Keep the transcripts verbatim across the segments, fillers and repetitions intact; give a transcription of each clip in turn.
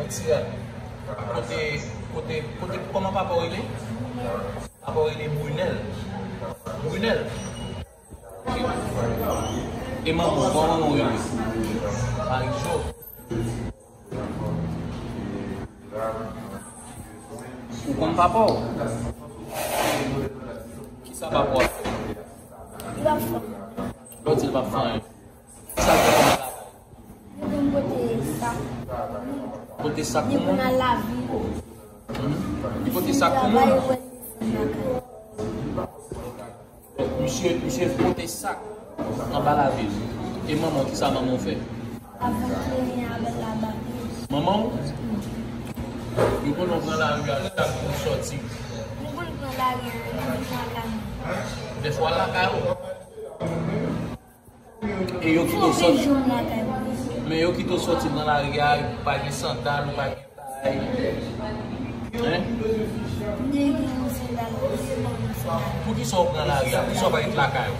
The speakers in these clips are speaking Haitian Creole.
Ti rat. Kote, kote, kote, kòman papa w rele? Papa w rele Brunel. Brunel. Ok. E manman w, kòman manman w rele? Marijo. Ou konn papa w? Kisa papa w ap fè? Li p ap fè anyen. Lè w di l p ap fè anyen. Sa l fè kòman lakay? Li vin pote sak. Pote sak pou moun? Li pou n al lavil. Mhm. Li pote sak pou moun? Li travay, wè, li desann lakay. Misye, misye pote sak anba lavil. E manman w, kisa manman w fè? Avan ke anyen avè l la ba. Manman w? Yo konn pran lari a chak jou w sòti. Nou konn pran lari a, nou vin lakay nou. Dèfwa lakay ou. E yo kite w sòti. Men yo kite w sòti nan lari a, ou pa gen sandal, ou pa gen bagay. Hein? Poukisa w pran lari a? Poukisa w pa ret lakay ou?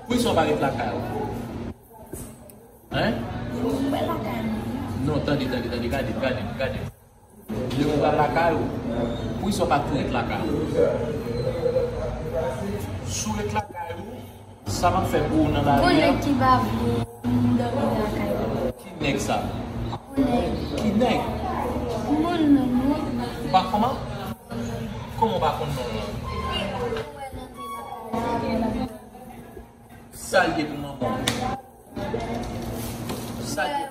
Poukisa w pa ret lakay ou? Hein? Non, tande, tande, tande, gade, gade, gade. Lè w pral lakay ou, poukisa w pa tou ret lakay ou? Si w ret lakay ou, sa m ap fè pou ou nan lari a? Gon nèg ki pa vle m dòmi lakay ou. Ki nèg sa? Gon nèg. Ki nèg? M konn non l non. Ou pa kòman? Kòman w pa konn non l lan? Sa l ye pou manman w? Sa l ye?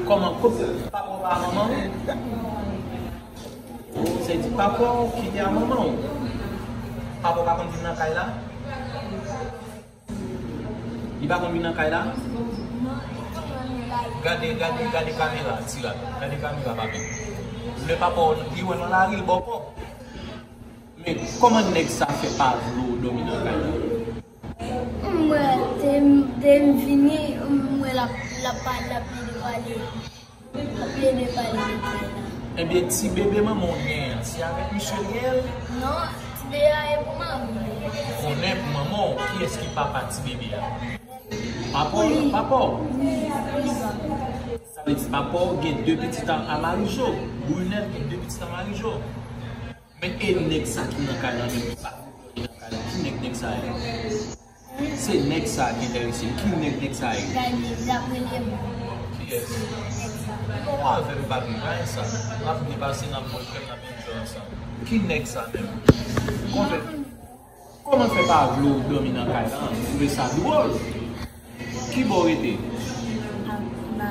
Kòman, kòman, papa w pa manman w? Sa vle di papa w kite a manman w? Papa w pa konn vin nan kay la? Li pa konn vin nan kay la? Gade, gade, gade kamera, ti rat. Gade kamera, papi. Lè papa w, li wè nan lari, l ba w kòb. Men kòman nèg sa fè pa vle w dòmi nan kay la? M wè, te m, te m vini, m wè l ap, l ap pale, l ap plede pale. L ap plede pale de kay la. Ebyen, ti bebe manman w genyen an, se avèk misye l genyen l? Non, ti bebe a e pou manman m. Konnen pou manman w, kiyès ki papa ti bebe a? Papa w, papa w? Wi, wi, papa. Sa vle di papa w gen de pitit a, a Marijo. Brunel gen de pitit a Marijo. Men e nèg sa ki nan kay la menm ki pa vle dòmi nan kay la? Ki nèg nèg sa ye? Se nèg sa ki enterese m. Ki nèg nèg sa ye? Gade, l ap rele m. Kiyès? Nèg sa. Li pa avè m, papi, pa gen sa. L ap vin pase, n ap bwè krèm, n ap enjoy ansanm. Ki nèg sa menm? Kòman fè, kòman fè pa vle w dòmi nan kay la? M twouve sa dwòl. Ki bò w rete? Anba.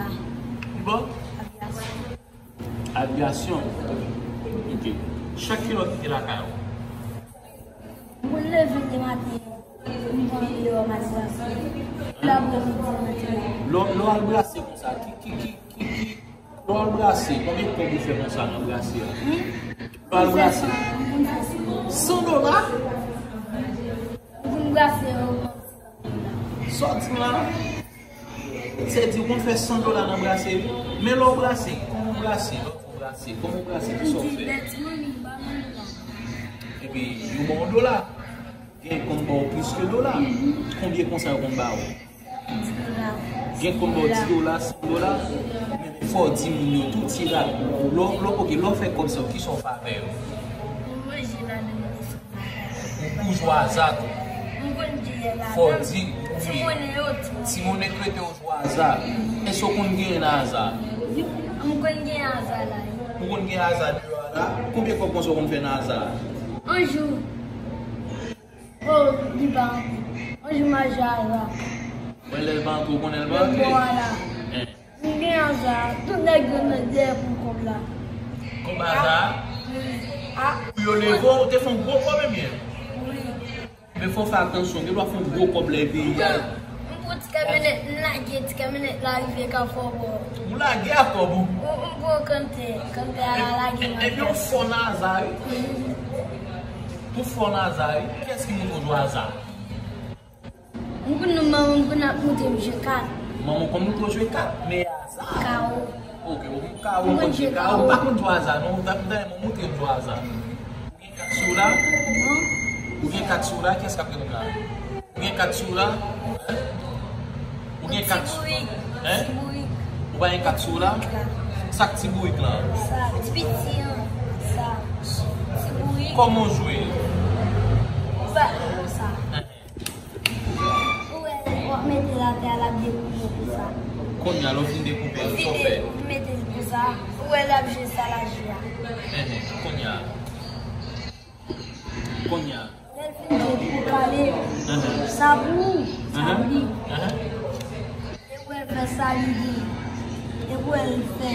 Ki bò? Avyasyon. Avyasyon. Ok. Chak kilè w kite lakay ou? Mwen leve de maten, m pran deyò, m al brase. Lapremidi, m antre. Lè w, lè w al brase konsa, ki, ki, ki, ki, ki, lè w al brase, konbyen kòb ou fè konsa nan brase a? Hmm? Lè w al brase. M konn fè san, m konn fè san. San dola? M konn brase yo. Sa w di m la? Se di w konn fè san dola nan brase, wi. Men lè w brase, kòman w brase? Lè w brase, kòman w brase? Ki sa w fè? Epi, yo ba w yon dola. Gen konn ba w plis ke dola. Konbyen konsa yo konn ba w? Gen konn ba w di dola, san dola. Men fò w di moun yo tou, ti rat. Lè w, lè w, ok, lè w fè kòb sa yo, ki sa w fè avè yo? Ou jwe aza tou. Fò w di, wi. Ti monnen k rete yo jwe aza. Èske w konn genyen nan aza? M konn gen aza la. Ou konn gen aza deyò a la? Konbyen kòb konsa w konn fè nan aza? Yon jou. Oh, li pa antre. Yon jou m al jwe aza. Mwen lè l pa antre, ou konnen l pa antre? Bon, ala. M gen aza, tout nèg yo nan dèyè pou kòb la. Kòb aza? Wi. A. Pou yo leve w, ou te fè yon gwo kòb ebyen? Wi. Men fò w fè atansyon, gen dwa fè yon gwo kòb lè peyi a. M pran ti kamyonèt, m lage ti kamyonèt la rive Kafou Bò. Ou lage a kòb ou? M, m pran kantè, kantè a la lage m. Ebyen ou fò nan aza wi. Ou fò nan aza wi. Kiyès ki montre w jwe aza? M konn nan manman m konn ap montre m jwe kat. Manman w konn montre w jwe kat, men aza. Kawo. Ok, ou konn kawo, ou konn jwe kawo. Ou pa konn jwe aza, non. Ou ta, ta, montre m jwe aza. Ou gen kat sou w la? Non. Ou gen kat sou w la? Kiyès k ap reponn la? Ou gen kat sou w la? Ou gen kat sou w la? Hein? Ti bourik. Ou pa gen kat sou la? Sa k ti bourik lan? Sa, ti piti an. Sa. Ti bourik. Kòman w jwe? Ou pa konsa. Hein? Ou wè, w ap mete l atè a, l ap dekoupe konsa. Kounye a, lè w fin dekoupe l, sa w fè? Ou mete l konsa. Ou wè, l ap jwe sa l ap jwe a. Hein, hein. Kounye a. Kounye a. Lè l fin jwe pou kale, sa pou ou, sa pou li. Epi w fè sa li di. Epi w fè.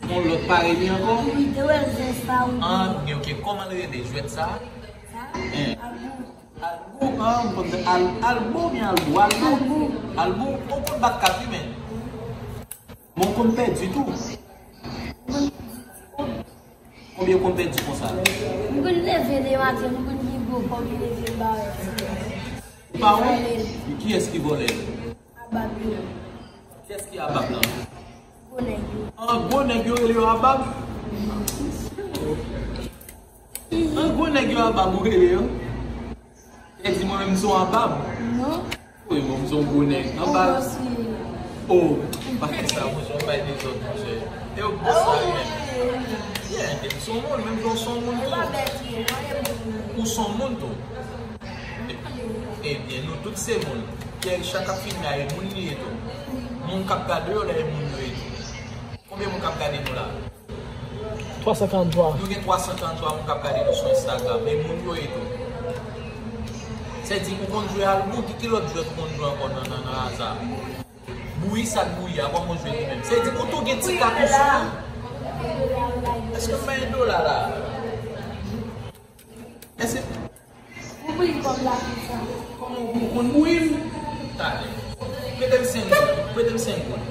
Yon lòt parèy li ankò? Wi, te wè l fè sa ou. Ah, ok, ok. Kòman l rele jwèt sa? Sa? Hein. Albou. Albou, ah, m konn al, albou oubyen albou? Albou. Albou. Albou, ou konn bat kat wi, men. Men w konn pèdi tou. Konbyen w konn pèdi konsa? M konn leve de maten, m konn gen gwo kòb, m leve m pa wè. Ou pa wè? Kiyès ki vòlè l? Abab yo. Kiyès ki abab lan? Gwo nèg yo. An gwo nèg yo rele yo abab? An gwo nèg yo abab ou rele yo? Tèt di mwen menm m se yon abab. Non. Wi, mwen m se yon gwo nèg. Anba. O, pa fè sa, monchè, w bay dezòd, monchè. E w gwo sa, wi. Yeah, m se yon moun, menm jan w se yon moun tou. Ou se yon moun tou. Ebyen, nou tout se moun. Pierre Richard k ap filme a, e moun li ye tou. Moun k ap gade yo la, e moun yo ye tou. Konbyen moun k ap gade nou la? Twa san karanntwa. Nou gen twa san karanntwa moun k ap gade nou sou Instagram. E moun yo ye tou. Sèdi ou konn jwe albou, ki, ki lòt jwèt ou konn jwe ankò nan, nan, nan aza? Bouyi, sa k bouyi a, kòman w jwe li menm? Sèdi ou tou gen ti kat ou sou ou? Èske m bay dola la? Èske Ou bouyi kòb la konsa. Kòman ou konn bouyi l? Talè. Prete m senk goud. Prete m senk goud.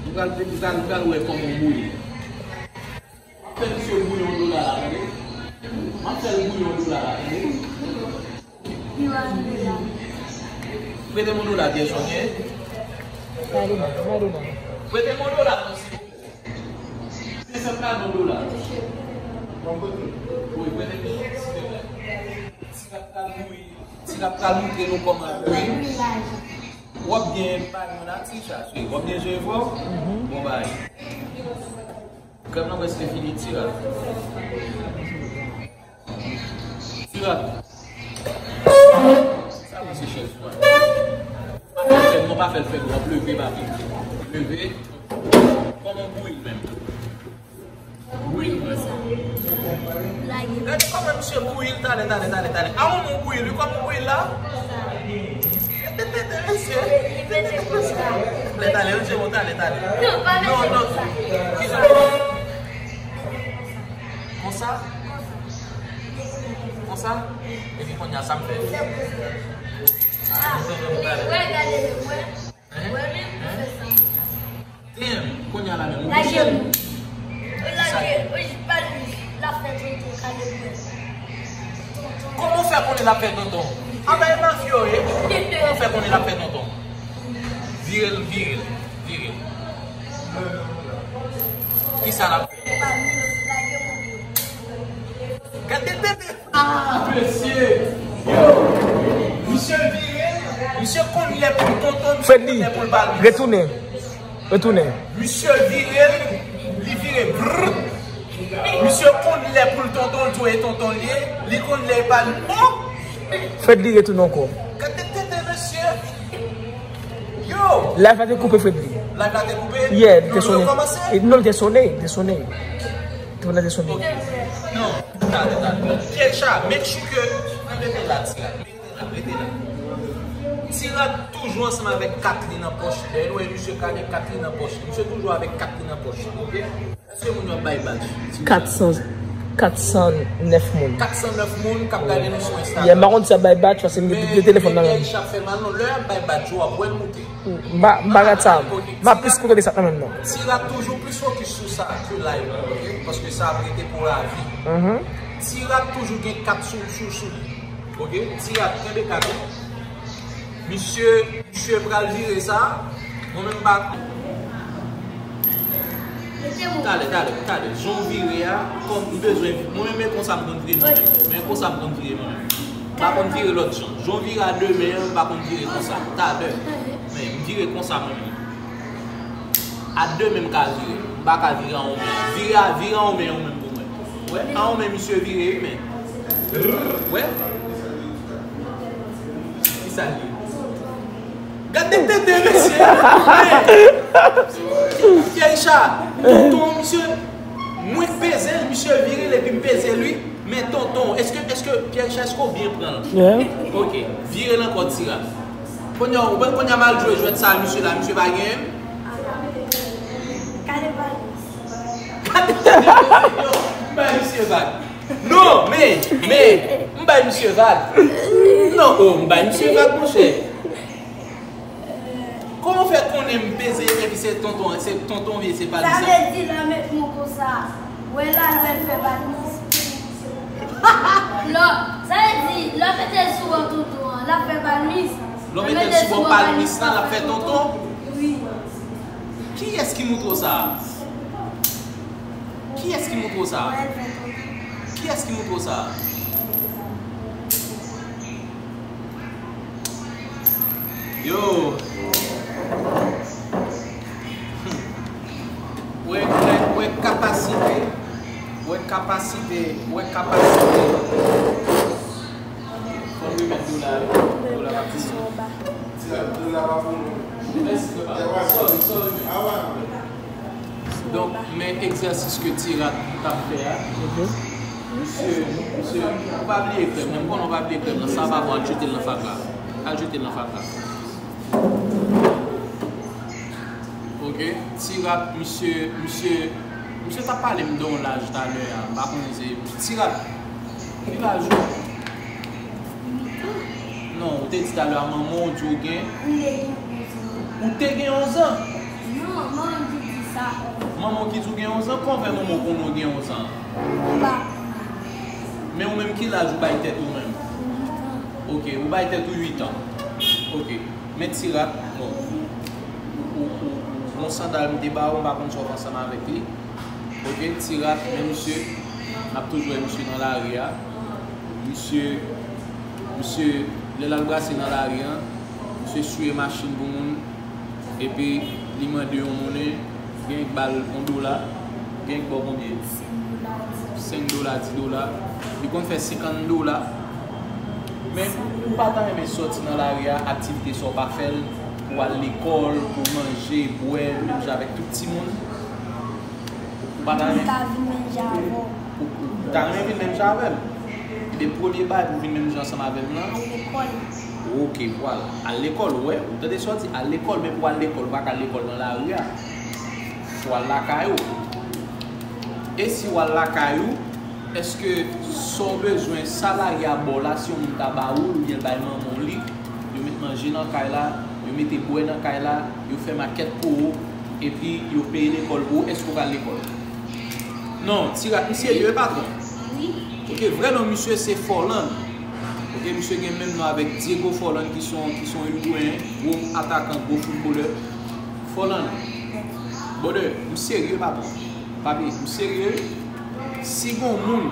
M pral, m pral, m pral wè kòman w bouyi. M ap fè misye bouyi yon dola la, tande. M ap fè l bouyi yon dola la, tande. Prete m yon dola, pyès, ok? Prete m yon dola, non, silvouplè. Mesye, m ka ban w dola. Wi, prete m, silvouplè. Ti rap pral bouyi. Ti rap pral montre nou kòman l bouyi. W ap byen bay moun la, ti chach, wi. W ap byen jere fò? Bon bagay. Krèm nan prèske fini, ti rap. Ti rap. Sa vle se chèz mwen. Pa fè l fè, non, pa fè l fè, w ap leve, papi. Leve. Kòman w bouyi l menm? Bouyi l menm. Gade kòman misye bouyi l, talè, talè, talè, talè. A, ou bouyi l, wi, kòman w bouyi l la? Tete, tete, mesye. Talè, talè, ranje w, talè, talè. Non, non. Konsa? Konsa? Epi kounye a sa m fè? Ah, wi, gade, wi. Hein? Hein? Damn, kounye a la menm. Lage m. Lage, wi, pa li. L ap fè tonton kale mwen. Kòman w fè konnen l ap fè tonton? Anba e mafya w ye. Kòman w fè konnen l ap fè tonton? Vire l, vire l, vire l. Kisa l ap fè? Gade tete. Ah, mesye! Yo! Misye vire, misye konn lè pou l tonton, misye Freddy, konn lè pou l bal. Retounen. Retounen. Misye vire, li vire. Brrr. Misye konn lè pou l tonton, l tou e tonton l ye. Li konn lè e pa l. Oh! Freddy retounen ankò. Gade tete, mesye! Yo! Live la te koupe, Fredly. Live la te koupe? Yeah, li te sonnen. Non, li te sonnen, li te sonnen. Telefòn nan te sonnen. Ok. Non, talè, talè. Pierre Richard, make sure ke, mete la, Ti Rap, mete la, mete la. Ti Rap toujou ansanm avèk kat li nan pòch. Dèyè nou wè misye ka gen kat li nan pòch. Misye toujou avèk kat li nan pòch, ok? Èske moun yo ap bay badge? Kat san, kat san nèf moun. Kat san nèf moun k ap gade nou sou Instagram. Yeah, m pa konn si y ap bay badge, paske m gen de telefòn nan men m. Men, men, men, sa fè mal, non. Lè y ap bay badge, w ap wè l moute. M pa, m pa gad sa. M ap plis koute de sa nan men m nan. Ti Rap toujou plis fokis sou sa ke live la, ok? Paske sa ap rete pou lavi. Ti Rap toujou gen kat sou, sou, sou li. Ok, Ti Rap, kenbe kat ou. Misye, misye pral vire sa. Mwen menm pa. Talè, talè, talè. Jan w vire a, kòm m bezwen. Mwen menm, e konsa m konn vire mwen menm. Men konsa m konn vire mwen menm. M pa konn vire lòt jan. Jan w vire a de men an, m pa konn vire konsa. Talè. Men, m vire konsa mwen menm. A de men m ka vire. M pa ka vire a yon men. Vire a, vire a yon men, yon men pou mwen. Wè, a yon men misye vire, wi, men. Wè. Kisa l ye? Gade tete, mesye. Men. Pierre Richard, tonton, misye. Mwen k peze l, misye vire l epi m peze l, wi. Men tonton, èske, èske, Pierre Richard, èske w byen pran l? Yeah. Ok, vire l ankò, Tira. Kounye a, ou konn kounye a m al jwe jwèt sa a, misye la, misye pa genyen m? Gade pa l. Gade, yo, m bay misye vag. Non, men, men, m bay misye vag. Non, oh, m bay misye vag, monchè. Kòman w fè konnen m peze epi se tonton, se tonton vye, se pa li sa? Sa vle di lè w met mo konsa, wè la, lè l fè balmis. Lò, sa vle di, lè w mete l sou bò tonton an, l ap fè balmis. Lè w mete l sou bò balmis lan, l ap fè tonton? Wi. Kiyès ki moutre w sa? Kiyès ki moutre w sa? Kiyès ki moutre w sa? Yo. Wè, wè, wè kapasite. Wè kapasite. Wè kapasite. Fò n remèt dola yo. Dola pa pou nou. Dola pa pou nou. Mèsi, papa. Sorry, sorry. Donk, men egzèsis ke Tirat t ap fè a. Misye, misye, ou pa bliye krèm nan. M konnen ou pa bliye krèm nan. Sa pa bon, al jete l nan fatra. Al jete l nan fatra. Ok, Tirat, misye, misye, misye t ap pale m de yon laj talè a. M pa konnen se Tirat. Ki laj ou? Non, ou te di talè a manman w di w gen? Ou te gen onz an? Non, manman m ki di sa. Manman w ki di w gen onz an? Kòman fè manman w konnen w gen onz an? Ou pa konnen. Men ou menm ki laj ou bay tèt ou menm? Uit an. Ok, ou bay tèt ou uit an. Ok. Men Tirat, bon, ou, ou, ou, yon sandal m te ba ou, m pa konn sa w fè ansanm avèk li. Ok, Tirat, men misye, n ap toujou wè misye nan lari a. Misye, misye, lè l al brase nan lari a, misye siye machin pou moun, epi li mande yon monnen, gen k ba l yon dola, gen k ba w konbyen? Senk dola, dis dola. Li konn fè senkant dola. Men, ou pa ta renmen sòti nan lari a, aktivite sa w pa fè l, pou w al lekòl, pou w manje, bwè, menm jan avèk tout timoun? Ou pa ta renmen? Pou m ka vin menm jan avè w. Ou, ou ta renmen vin menm jan avè m? Ebyen, premye bagay pou w vin menm jan ansanm avè m lan. Al lekòl. Ok, vwala. Al lekòl, ou wè, ou tande sa w di, al lekòl, men pou w al lekòl, ou pa ka al lekòl nan lari a. Fò w al lakay ou. E si w al lakay ou, èske sa w bezwen, sa lari a ba w la, si yon moun ta ba ou l, oubyen l bay manman w li, yo met manje nan kay la, yo mete bwè nan kay la, yo fè makèt pou ou, epi yo peye lekòl pou ou, èske w pral lekòl? Non, Tirat, misye serye, wi, patwon? Wi. Ok, vrè non misye se Forland. Ok, misye gen menm non avèk Diego Forlan ki se yon, ki se yon Irigweyen, gwo atakan, gwo foutbolè. Forlan. Brother, m serye, patwon. Papi, m serye. Si gon moun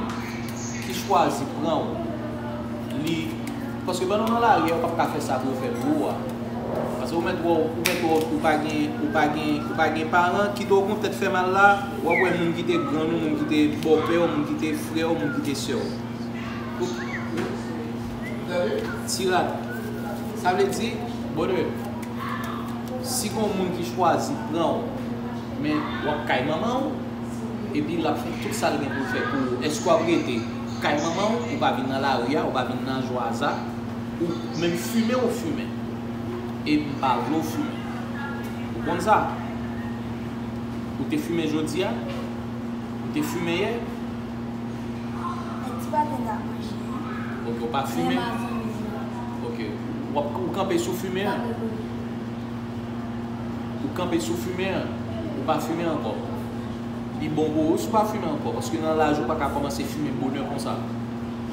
ki chwazi pran w, li, paske pandan w nan lari a, ou p ap ka fè sa pou yo fè pou ou a. Paske ou mèt wè, ou mèt wè, ou pa gen, ou pa gen, ou pa gen paran, kite w gon tèt fè mal la, w ap wè moun ki te grann ou, moun ki te bòpè w, moun ki te frè w, moun ki te sè w. Tirat. Sa vle di, brother, si gon moun ki chwazi pran w, men w ap kay manman w, epi l ap fè tout sa l gen pou l fè pou ou, èske w ap rete kay manman w, ou pa vin nan lari a, ou pa vin nan jwaza, ou menm fimen ou fimen? E m pa vle w fimen. Ou konn sa? Ou te fimen jodi a? Ou te fimen yè? Mèt ti pa gen dwa manje. Ok, ou pa fimen? Ok. W ap, ou kanpe sou fimen an? Ou kanpe sou fimen an? Ou pa fimen ankò? Li bon pou ou si w pa fimen ankò, paske nan laj ou pa ka kòmanse fimen bonè konsa.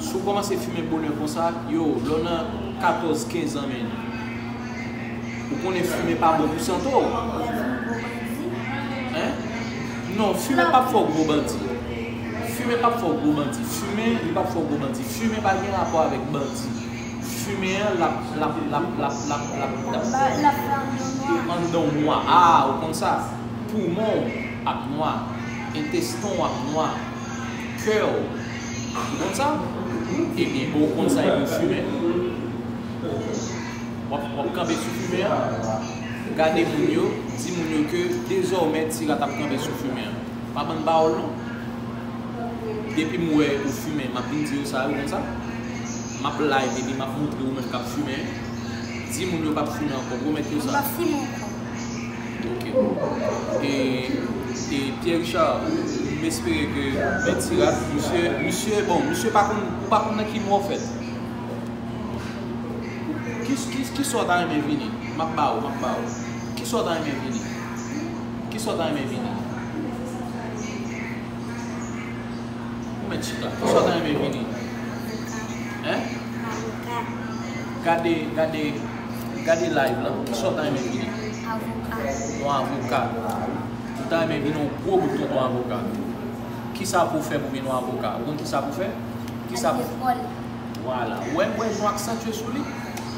Si w kòmanse fimen bonè konsa, yo, lè w nan katòz, kenz an, men, ou konnen fimen pa bon pou sante w. Hein? Non, fimen p ap fè w gwo bandi. Fimen p ap fè w gwo bandi. Fimen, li p ap fè w gwo bandi. Fimen pa gen rapò avèk bandi. Fimen an, l ap, l ap, l ap, l ap, l ap, l ap, l ap, Ba, l ap fè anndan nwa. anndan w nwa. A, ou konn sa? Poumon w ap nwa. Entesten w ap nwa. Kè w. Ou konn sa? Ebyen, ou konn sa epi w fimen. W ap, w ap kanpe sou fimen an. Gade moun yo, di moun yo ke dezòmè Ti Rat ap kanpe sou fimen an. Pa ban m pawòl non. Depi m wè ou fimen, m ap vin di yo sa, ou konn sa? M ap live epi m ap montre ou menm k ap fimen. Di moun yo p ap fimen ankò, pwomèt yo M sa. pa fimen ankò. Ok. E, e Pierre Richard, m espere ke men Ti Rat, misye, misye, bon, misye pa konn, ou pa konn nan ki mwa w fèt. Ki, ki, ki sa w ta renmen vini? M ap ba ou, m ap ba ou. Ki sa w ta renmen vini? Ki sa w ta renmen vini? Ou mèt chita. Ki sa w ta renmen vini? Hein? Avoka. Gade, gade, gade live lan. Ki sa w ta renmen vini? Avoka. Yon avoka. Ou ta renmen vin yon gwo bout tonton avoka. Ki sa pou w fè pou vin yon avoka? Ou konn ki sa pou w fè? Ki sa Al pou lekòl. Vwala. Ou wè, ou wè jan w aksantye sou li?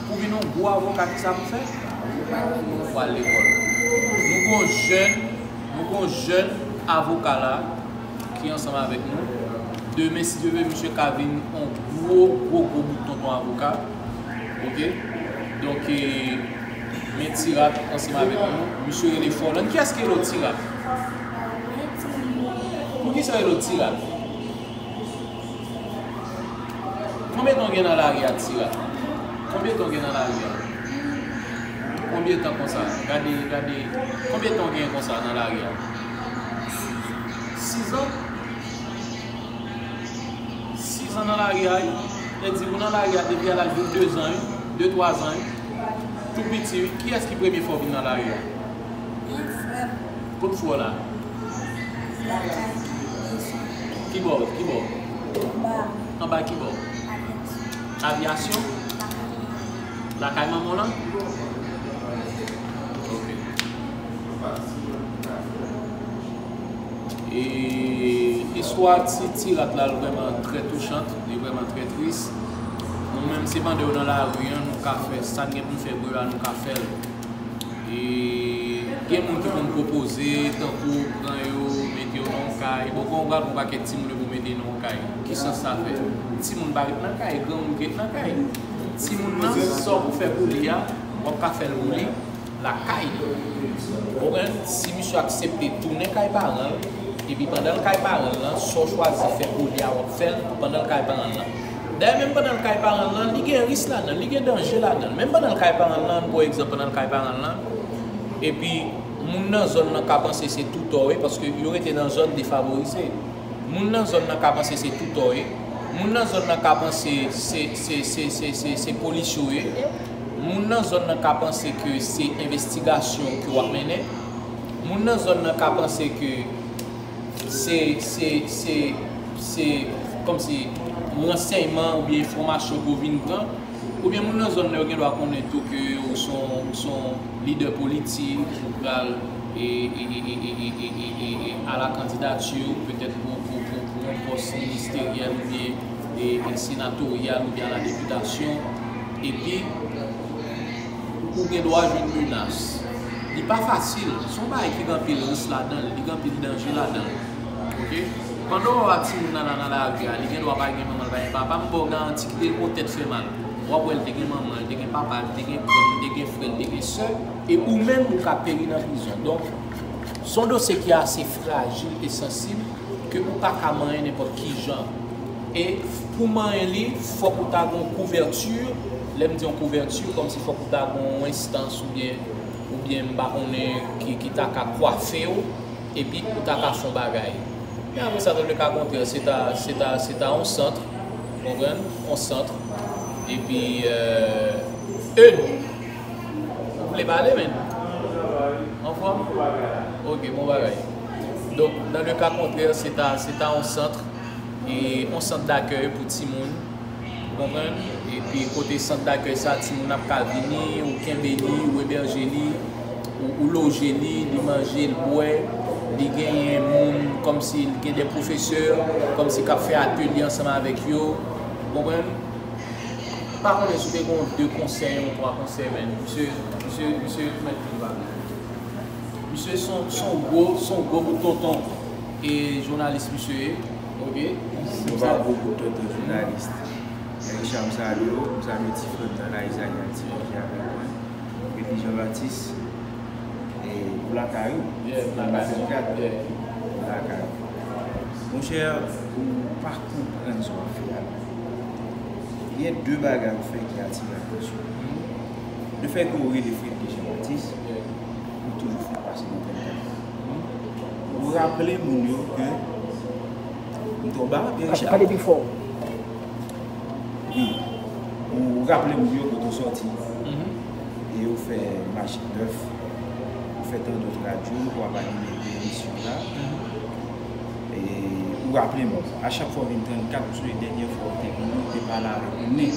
Pou vin yon gwo avoka, ki sa pou w fè? Ou al lekòl. Nou gon jèn, nou gon jèn avoka la ki ansanm avèk nou. Demen, si Dye vle, misye ka vin yon gwo, gwo, gwo bout tonton avoka. Ok? Donk, e, men Ti Rat ansanm avèk nou. Misye rele Forlan. Kiyès ki rele w Ti Rat? Poukisa yo rele w Ti Rat? Konbyen tan w gen nan lari a, Ti Rat? Konbyen tan w gen nan lari a? Konbyen tan konsa? Gade, gade. Konbyen tan w gen konsa nan lari a? Sizan? Sizan nan lari a, wi. Sa di ou nan lari a depi a laj de dezan, wi. De, twazan, wi. Tou piti, wi. Kiyès ki premye fè w vin nan lari a? Yon frè m. Kot frè w la? Lakay. Desann. Kibò? Kibò? Anba. Anba kibò? Avyasyon. Avyasyon? Lakay manman w lan? Ok. E istwa Ti, Ti Rat la, l vrèman trè touchant, li vrèman trè tris. Nou menm, se pandan yo nan lari an, nou ka fè sa n gen pou n fè pou yo a, nou ka fè l. E gen moun ki konn pwopoze, tankou pran yo, mete yo nan yon kay. Bon, kon w pral pran pakèt timoun yo pou mete yo nan yon kay. Ki sans sa fè? Timoun pa ret nan kay, granmoun ki ret nan kay. Timoun nan, sa w pou fè pou li a, w ap ka fè l pou li lakay li. Ou konprann? Si misye aksepte tounen kay paran l, epi pandan l kay paran l lan, sa w chwazi fè pou li a, w ap fè l pandan l kay paran l lan. Dayè, menm pandan l kay paran l lan, li gen ris ladan l, li gen danje ladan l. Menm pandan l kay paran l lan, ann pran egzanp, pandan l kay paran l lan, epi moun nan zòn nan ka panse se toutò w ye, paske yo rete nan zòn defavorize. Moun nan zòn nan ka panse se toutò w ye. Moun nan zòn nan ka panse se, se, se, se, se, se polisye w ye. Moun nan zòn nan ka panse ke se envestigasyon ke w ap mennen. Moun nan zòn nan ka panse ke se, se, se, se kòmsi ransèyman oubyen enfòmasyon ke w vin pran. Oubyen moun nan zòn nan yo gen dwa konnen tou ke ou se yon, ou se yon lidè politik, ou pral e, e, e, a la kandidati, petèt pou, pou, pou, pou yon pòs ministeryèl oubyen e, e senatoryal oubyen a la depitasyon. Epi, ou gen dwa jwenn menas. Li pa fasil. Se yon bagay ki gen anpil ris ladan l, li gen anpil danje ladan l. Ok? Pandan w wè timoun nan la nan lari a, li gen dwa pa gen manman, li pa gen papa, m ba w garanti kite l gon tèt fè mal. W ap wè l te gen manman, l te gen papa, l te gen granm, l te gen frè, l te gen sè, e ou menm ou ka peri nan prizon. Donk, se yon dosye ki ase frajil e sansib, ke ou pa ka manyen nenpòt ki jan. E pou manyen li, fòk ou ta gon kouvèti. Lè m di yon kouvèti, kòmsi fòk ou ta gon yon enstans oubyen, oubyen m pa konnen ki, ki ta ka kwafe w, epi ou ta ka fè yon bagay. Men apre sa, dans le cas contraire, se ta, se ta, se ta yon sant, ou konprann? Yon sant. Epi, euh, e nou, ou vle pale, men? Anfòm? Ok, bon bagay. Donk, dans le cas contraire, se ta, se ta yon sant, e yon sant dakèy pou timoun, ou konprann? Epi kote sant dakèy sa, timoun ap ka vini, ou kenbe li, ou ebèje li, ou, ou loje li, li manje, li bwè, Li genyen moun kòmsi li gen de pwofesè, kòmsi k ap fè atelye ansanm avèk yo. Ou konprann? M pa konnen si w te gen de konsèy, yon twa konsèy, men misye, misye, misye mèt vin pa. Misye se yon, se yon gwo, se yon gwo bout tonton e jounalis misye ye, oke? Nou pa gwo bout tonton jounalis. Richard, m salye w, m salye ti frè m nan la, Isaïe Altimanje avèk mwen. Epi Jean Baptiste, e, ou lakay ou? Yeah, m lakay mwen. Ou lakay ou. Monchè, ou pa konprann sa w ap fè a. Gen de bagay ou fè ki atire atansyon. Lefètke ou rele Fredly Jean Baptiste, ou toujou fè pase nan trannkat. Ou raple moun yo ke m tonbe a Pierre Richard. Pale pi fò. Wi. Ou raple moun yo kote w sòti. E ou fè machin nèf. Ou fè tandòt radyo, ou ap anime emisyon la. E ou raple m, a chak fwa w vin trannkat, m sonje dènyè fwa w te vini, ou te pale avèk Nen.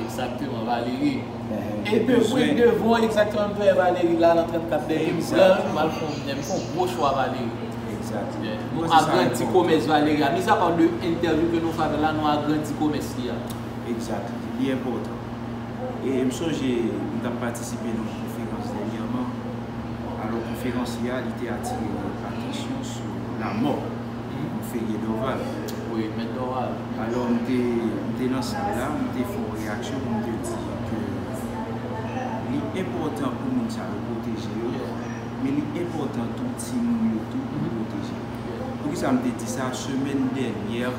Egzakteman, Valérie. Enhen, m te bezwen. Devan, egzakteman, m te wè Valérie la nan trannkat dèyè m, m pran l, m al fè yon, m fè yon gwo cho a Valérie. Egzat. Nou agrandi komès Valérie a. Mizapa de entèvyou ke nou fè avè l la, nou agrandi komès li a. Egzat. Li enpòtan. E m sonje m t ap patisipe nan yon konferans dènyèman. Alò, konferans li a, li te atire atansyon sou lanmò Monferrier Dorval. Wi, Mèt Dorval. Alò, m te, m te nan sal la, m te fè yon reyaksyon pou m te di ke li enpòtan pou moun sa yo pwoteje yo, men li enpòtan tou timoun yo tou pou pwoteje yo. Poukisa m te di sa? Semèn dènyè,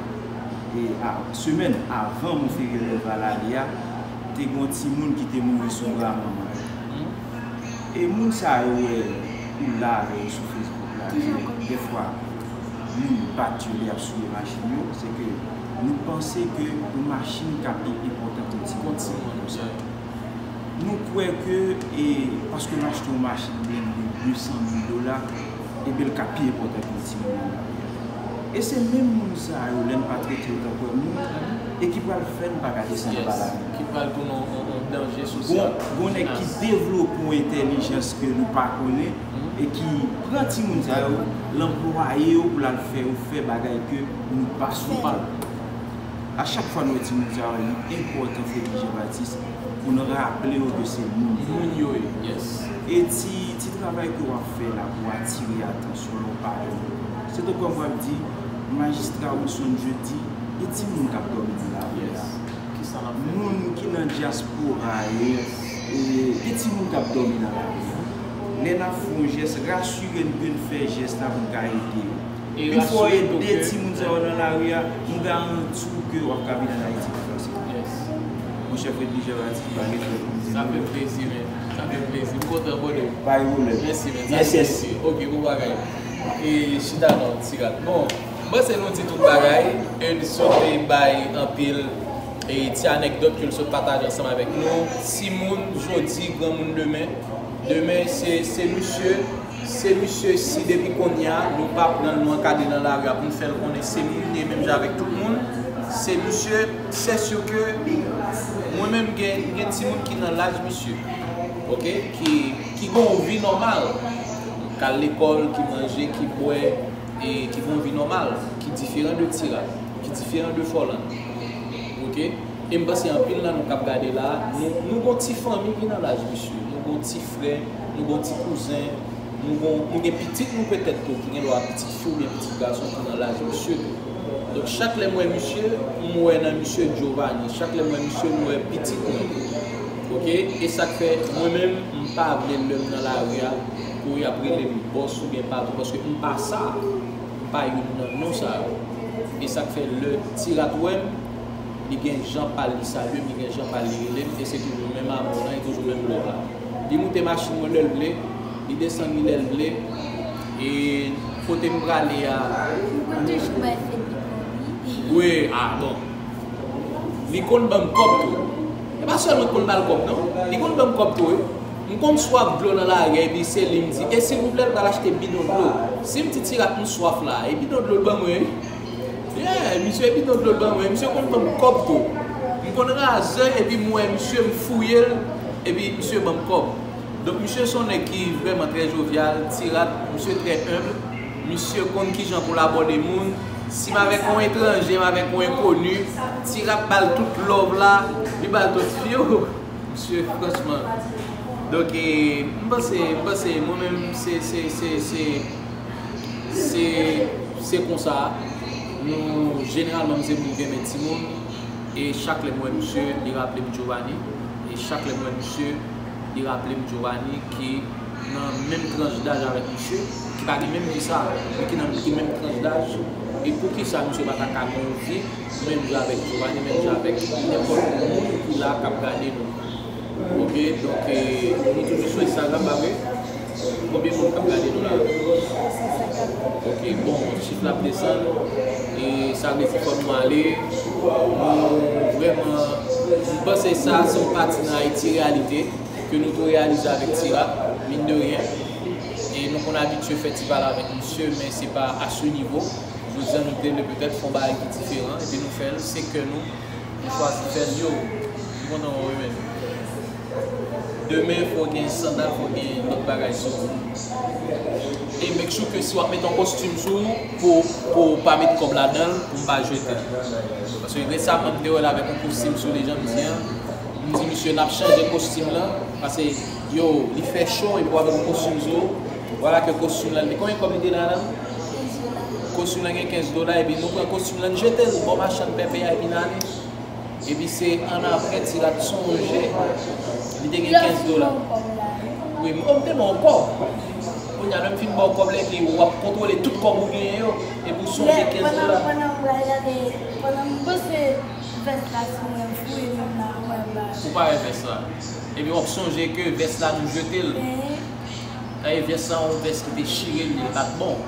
e, a, semèn avan Monferrier Dorval ale a, te gen yon timoun ki te mouri sou bra manman l. E moun sa yo wè ou la avè yo sou Facebook la, ke dèfwa moun bat yo lè y ap souye machin yo, se ke nou panse ke yon machin ka pi enpòtan ke yon timoun konsa. Nou kwè ke, e, paske m achte yon machin blende de san mil dola, ebyen l ka pi enpòtan ke yon timoun nan lari a. E se menm moun sa yo, lè n pa trete yo tankou moun, e ki pral fè n pa ka desann anba lari. Ki pral tounen yon, yon, yon danje sosyal. Gon, gon nèg ki devlope yon entèlijans ke nou pa konnen, e ki pran timoun sa yo, l anplwaye yo pou l al fè yo fè bagay ke nou pa swete. A chak fwa nou wè timoun sa yo, li enpòtan, Fredly Jean Baptiste, pou n raple yo ke se moun yo ye. Moun yo ye, yes. E ti, ti travay ke w ap fè la pou atire atansyon lè w pale, se tankou w ap di, majistra Wilson Jeudi, e timoun k ap dòmi nan lari a. Yes. Kisa n ap fè? Moun ki nan dyaspora yo, e, e timoun k ap dòmi nan lari a. Lè n ap fè yon jès, rasire n ke n fè jès la pou n ka ede yo. Pi fò ede timoun sa yo nan lari a, m garanti w ke w ap ka vin ann Ayiti pou fè sa. Monchè Fredly Jean Baptiste, m pa gen lòt pou m di nou. Sa fè plezi, men. Sa fè plezi. M kontan, brother. Pa gen pwoblèm. Mèsi, men. Sa fè plezi. Ok, bon bagay. E chita non, ti rat. Bon, m panse nou di tout bagay. E n sot bay anpil, e, ti anekdòt ke l sot pataje ansanm avèk nou. Timoun jodi, granmoun demen. Demen, se, se misye, se misye si depi kounye a, nou pa pran l, nou ankadre nan lari a pou n fè l konnen se moun li ye menm jan avèk tout moun. Se misye, c'est sûr que mwen menm gen, gen timoun ki nan laj misye, ok, ki, ki gen yon vi nòmal, k al lekòl, ki manje, ki bwè, e ki gen yon vi nòmal, ki diferan de ti rat, ki diferan de Fòlàn. Ok? E m panse anpil nan nou k ap gade la, nou, nou gon ti fanmi ki nan laj misye, nou gon ti frè, nou gon ti kouzen, nou gon, nou gen pitit nou petèt tou, ki gen dwa pitit fi oubyen pitit gason ki nan laj misye tou. Donk, chak lè m wè misye, m wè nan misye Giovanni, chak lè m wè misye, m wè pitit mwen. Ok? E sa k fè, mwen menm, m pa vle lè m nan lari a, pou y ap rele m bòs oubyen patwon, paske m pa sa. M pa youn nan non sa yo. E sa k fè lè ti rat wè m, li gen jan pa l li salye m, li gen jan pa l li rele m, e se toujou menm amou lan, e toujou menm love la. Li moute machin mwen lè l vle, li desann li lè l vle, e kote m prale a. Ou toujou bay fed li kòb, wi. Wi, a bon. Li konn ban m kòb tou. E pa sèlman konn ba l kòb, non. Li konn ban m kòb tou, wi. M konn swaf dlo nan lari a, epi se li m di, e silvouplè, m pral achte bidon dlo. Si m di ti rat m swaf la, e bidon dlo l ban mwen, wi. Yeah, misye, e bidon dlo l ban mwen. Misye konn ban m kòb tou. M konn razè, epi m wè misye, m fouye l, epi misye ban m kòb. Donk, misye se yon nèg ki vrèman trè jovyal, ti rat, misye trè enb. Misye konn kijan pou l abòde moun. Si m avèk yon etranje, m avèk yon enkoni, T-Rap ba l tout love la, li ba l tout fyo. Misye, franchman. Donk, e, m panse, m panse, mwen menm, se, se, se, se, se, se konsa. Nou, jeneralman, m se moun ki renmen timoun. E chak lè m wè misye, li raple m Giovanni. E chak lè m wè misye, li raple m Giovanni ki nan menm tranch daj avèk misye, ki pa gen menm vi sa, men ki nan, ki menm tranch daj. E poukisa misye pa ta ka gen yon vi menm jan avèk Giovanni, menm jan avèk nenpòt moun ki la k ap gade nou? Oke, donk, e, nou toujou sou Instagram, pa vre? Konbyen moun k ap gade nou la? Oke, bon, chif la ap desann. E sa vle di fò nou ale. Nou vrèman, m panse sa se yon pati nan Ayiti Reyalite ke nou tou reyalize avèk T-Rap, mine de rien. E nou konn abitye fè ti pale avèk misye, men se pa a se nivo. Jodi a nou te vle petèt fè yon bagay ki diferan, epi nou fè l, se kè nou, nou chwazi fè l. Yo, m kontan wè w wi, men. Demen, fò w gen sandal, fò w gen lòt bagay sou ou. E make sure ke si w ap met yon kostim sou ou, pou, pou w pa met kòb ladan l, pou m pa jete l. Paske resaman, m te wè l avèk yon kostim sou li, jan m di an. M di misye, n ap chanje kostim lan, paske, yo, li fè cho, epi w avèk yon kostim sou ou. Vwala ke kostim lan, li, konbyen kòb li te la la? Kostim lan gen kenz dola, epi nou pran kostim lan, n jete l bò machann pèpè a, epi n ale. Epi se annapre T-Rap sonje li te gen kenz dola. Wi, m, m te ba w kòb. Kounye a, lè m fin ba w kòb la, epi w ap kontwole tout kòb ou genyen yo, epi w sonje kenz dola. Pandan, pandan m gade, pandan m panse vès la sou mwen, m fouye menm la, mwen ba. Ou pa wè vès la. Epi w ap sonje ke vès la nou jete l. Dayè vès la, yon vès ki te chire, li pa t bon.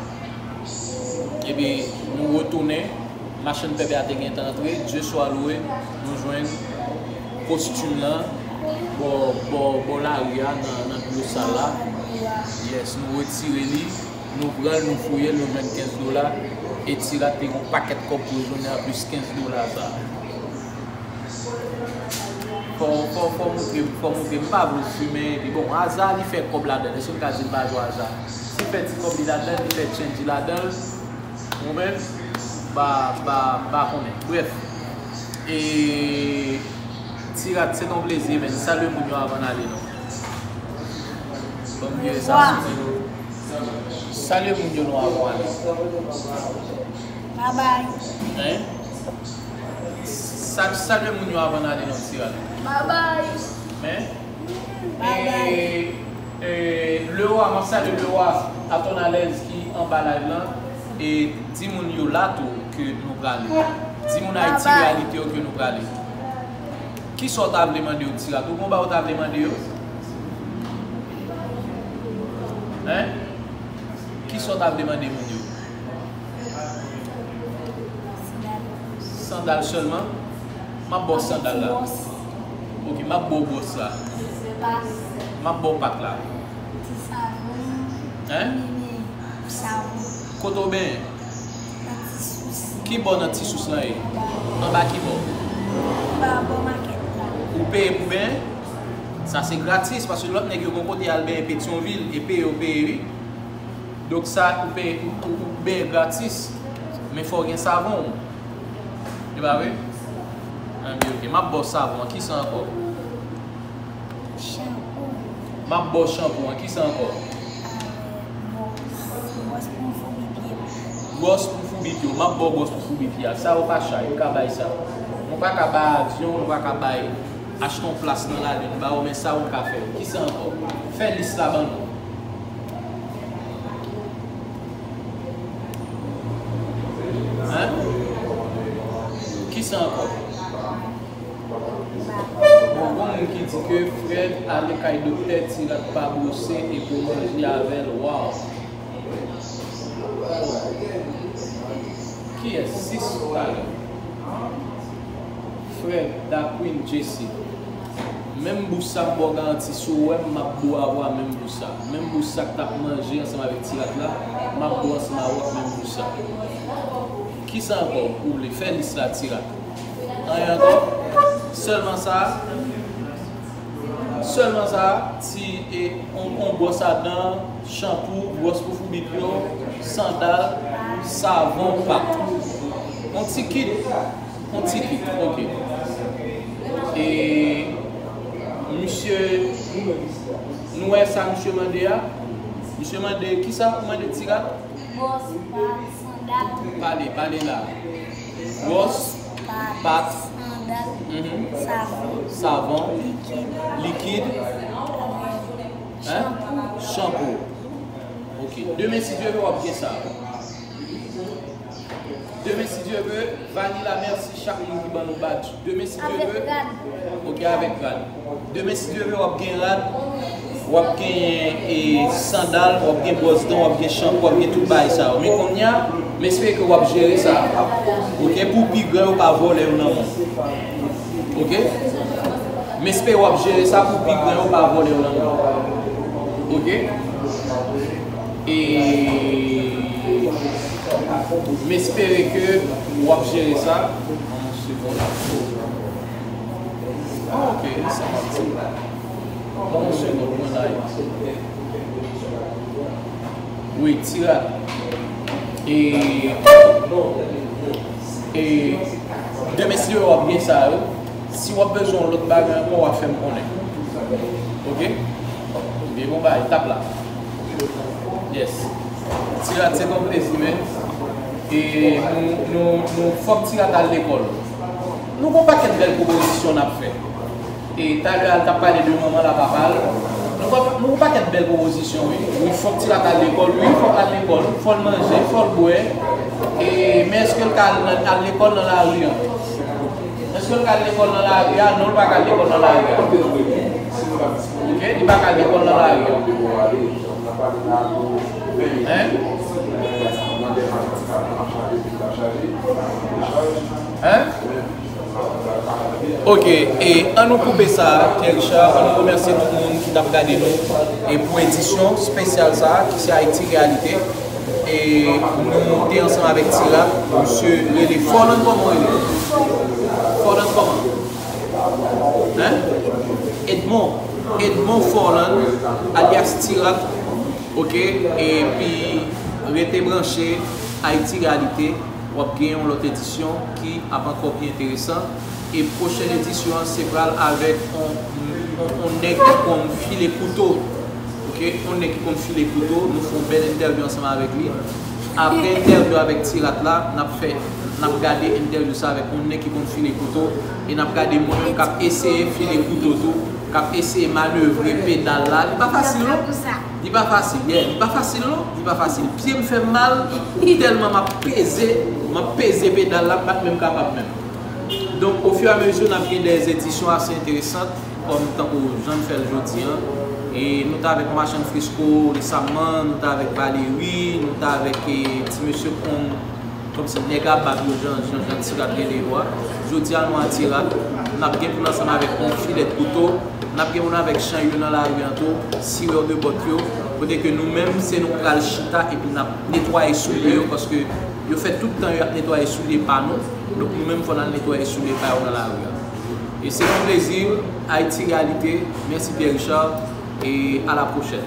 Epi nou retounen, machann pèpè a te gentan antre, Dye swa lwe, nou jwenn kostim lan bò, bò, bò lari a, nan, nan dlo sal la. Yes, nou retire li, nou pran l, nou fouye l, nou jwenn kenz dola. E T-Rap te gen yon pakèt kòb pou l jwenn anplis kenz dola sa. Fò, fò, fò moutre, fò moutre, m pa vle fimen, epi bon, aza li fè kòb ladan l, èske m ka di l pa jwe aza? Si l fè ti kòb li ladan l, li fè change li ladan l, ou menm, m pa, m pa, m pa konnen. Brèf, e, T-Rap, se t on plezi, men salye moun yo avan n ale, non. Ban m vire sa sou li. Salye moun yo, non, avan n ale. Babay. Hein? Sa, salye moun yo avan n ale nan ti rad. Babay. Men, e, e, Lewa, m ap salye Lewa Atonalèz ki anba live lan. E di moun yo la tou ke nou prale. Di moun Ayiti Reyalite yo ke nou prale. Kisa w ta vle mande yo, ti rad? Ou gon bagay w ta vle mande yo? Hein? Kisa w ta vle mande moun yo? Sandal sèlman? M ap ba w sandal la. Ok, m ap ba w bwòs la. M ap ba w pak la. Hein? Kote w benyen? Ki bò nan ti sous lan ye? Anba ki bò? Ou peye pou benyen? Sa se gratis, paske lòt nèg yo gon kote y al benyen Petyonvil, e peye yo peye wi. Donk sa, ou peye, ou, ou, ou benyen gratis, men fò w gen savon w. E pa vre? Anben, ok. M ap ba w savon an. Kisa ankò? Chanpou. M ap ba w chanpou an. Kisa ankò? Bwòs. Bwòs pou m foubi pye m. Bwòs pou foubi pye w. M ap ba w bwòs pou foubi pye a. Sa yo pa chay. M ka bay sa. Mwen pa ka bay avyon, mwen pa ka bay achte yon plas nan lalin ba w, men sa w ka fè. Kisa ankò? Fè lis la ban nou. Hein? Kisa ankò? Bon, gon moun ki di ke Fred ale kay doktè, ti rad pa bwose e pou manje avè l. Waw! Kiyès? Sis talè. Fred, Da Queen, Jesse. Menm bous sa m ba w garanti, si w wè m, m ap ba w avwa menm bous sa. Menm bous sa k t ap manje ansanm avèk ti rad la, m ap ba w ansanm avè w menm bous sa. Kisa ankò ou vle? Fè lis la, ti rad. Anyen ankò? Sèlman sa a? Sèlman sa, ti e on, on bwòs a dan, chanpou, bwòs pou foubit yo, sandal, savon, pat. On ti kit, on ti kit, ok. E misye, nou wè sa misye mande a? Misye mande, kisa ou mande, Tirat? Bwòs, pat, sandal. Pale, pale la. Bwòs, pat, sandal, mhm, savon, savon, likid, likid, euh, hein? Chanpou. Chanpou. Ok. Demen, si Dye vle, w ap gen sa. Demen, si Dye vle, Vanila, mèsi chak moun ki ban nou badj. Demen, si Dye vle. Avèk rad. Ok, avèk rad. Demen, si Dye vle, w ap gen rad, w ap gen, e, sandal, w ap gen bwòs dan, w ap gen chanpou, w ap gen tout bagay sa yo. Men kounye a, m espere ke w ap jere sa. Ok, pou pi gran yo pa vòlè yo nan men w. Ok? M espere w ap jere sa pou pi gran yo pa vòlè yo nan men w. Ok? E m espere ke w ap jere sa. Yon segonn. Ah, ok, sa m ap di. Yon segonn, mwen la. Wi, Tirat. E, e demen, si w ap gen sa yo, si w ap bezwen yon lòt bagay ankò, w ap fè m konnen. Ok? Byen, bon bagay, tap la. Yes. Tirat, se ton plezi, men. E nou, nou, nou, fòk Tirat al lekòl. Nou gon pakèt bèl pwopozisyon n ap fè. E talè a, l t ap pale de manman l a papa l. Nou gon, nou gon pakèt bèl pwopozisyon, wi. Wi, fòk Tirat al lekòl, wi, fòk al lekòl. Fò l manje, fò l bwè. E, men èske l ka al, al lekòl nan lari an? Èske l ka al lekòl nan lari a? Non, l pa ka al lekòl nan lari a. Ok, li pa ka al lekòl nan lari a. Hein? Hein? Ok, e ann nou koupe sa, Pierre Richard, ann nou remèsye tout moun ki t ap gade nou, e pou edisyon espesyal sa, ki se Ayiti Reyalite. E nou te ansanm avèk Tirat, misye rele Forlan, kòman w rele? Forlan kòman? Hein? Edmond, Edmond Forlan, alyas Tirat, ok? Epi rete branche, Ayiti Reyalite, w ap gen yon lòt edisyon ki ap ankò pi enteresan. E pwochèn edisyon an, se pral avèk on, on, on nèg ki konn file kouto. Ok, yon nèg ki konn file kouto, nou fè yon bèl entèvyou ansanm avèk li. Apre entèvyou avèk Tirat la, n ap fè, n ap gade entèvyou sa avèk yon nèg ki konn file kouto, e n ap gade mwen menm k ap eseye file kouto tou, k ap eseye manevre pedal la. Li pa fasil non. Li pa fasil, yeah, li pa fasil non, li pa fasil. Pye m fè m mal, tèlman m ap peze, m ap peze pedal la, m pa t menm kapab menm. Donk, ofiramezi, n ap gen de edisyon ase enteresan, kòm tankou jan n fè l jodi a. E nou t avèk Machann Frisco resamman, nou t avèk Valérie, nou t avèk, e, ti mesye Kong, kòmsi nèg a bab yo, jan, jan, jan Tirat rele yo a. Jodi a, nou a Tirat, n ap gen pou n ansanm avèk yon filèt kouto, n ap gen moun avèk chay yo nan lari an tou, sirè de bòt yo, kote ke nou menm, se nou k pral chita epi n ap netwaye soulye yo, paske yo fè tout tan yo ap netwaye soulye pa nou. Donk, nou menm, fò n al netwaye soulye pa yo nan lari a. E se yon plezi, Ayiti Reyalite. Mèsi, Pierre Richard, e à la prochaine.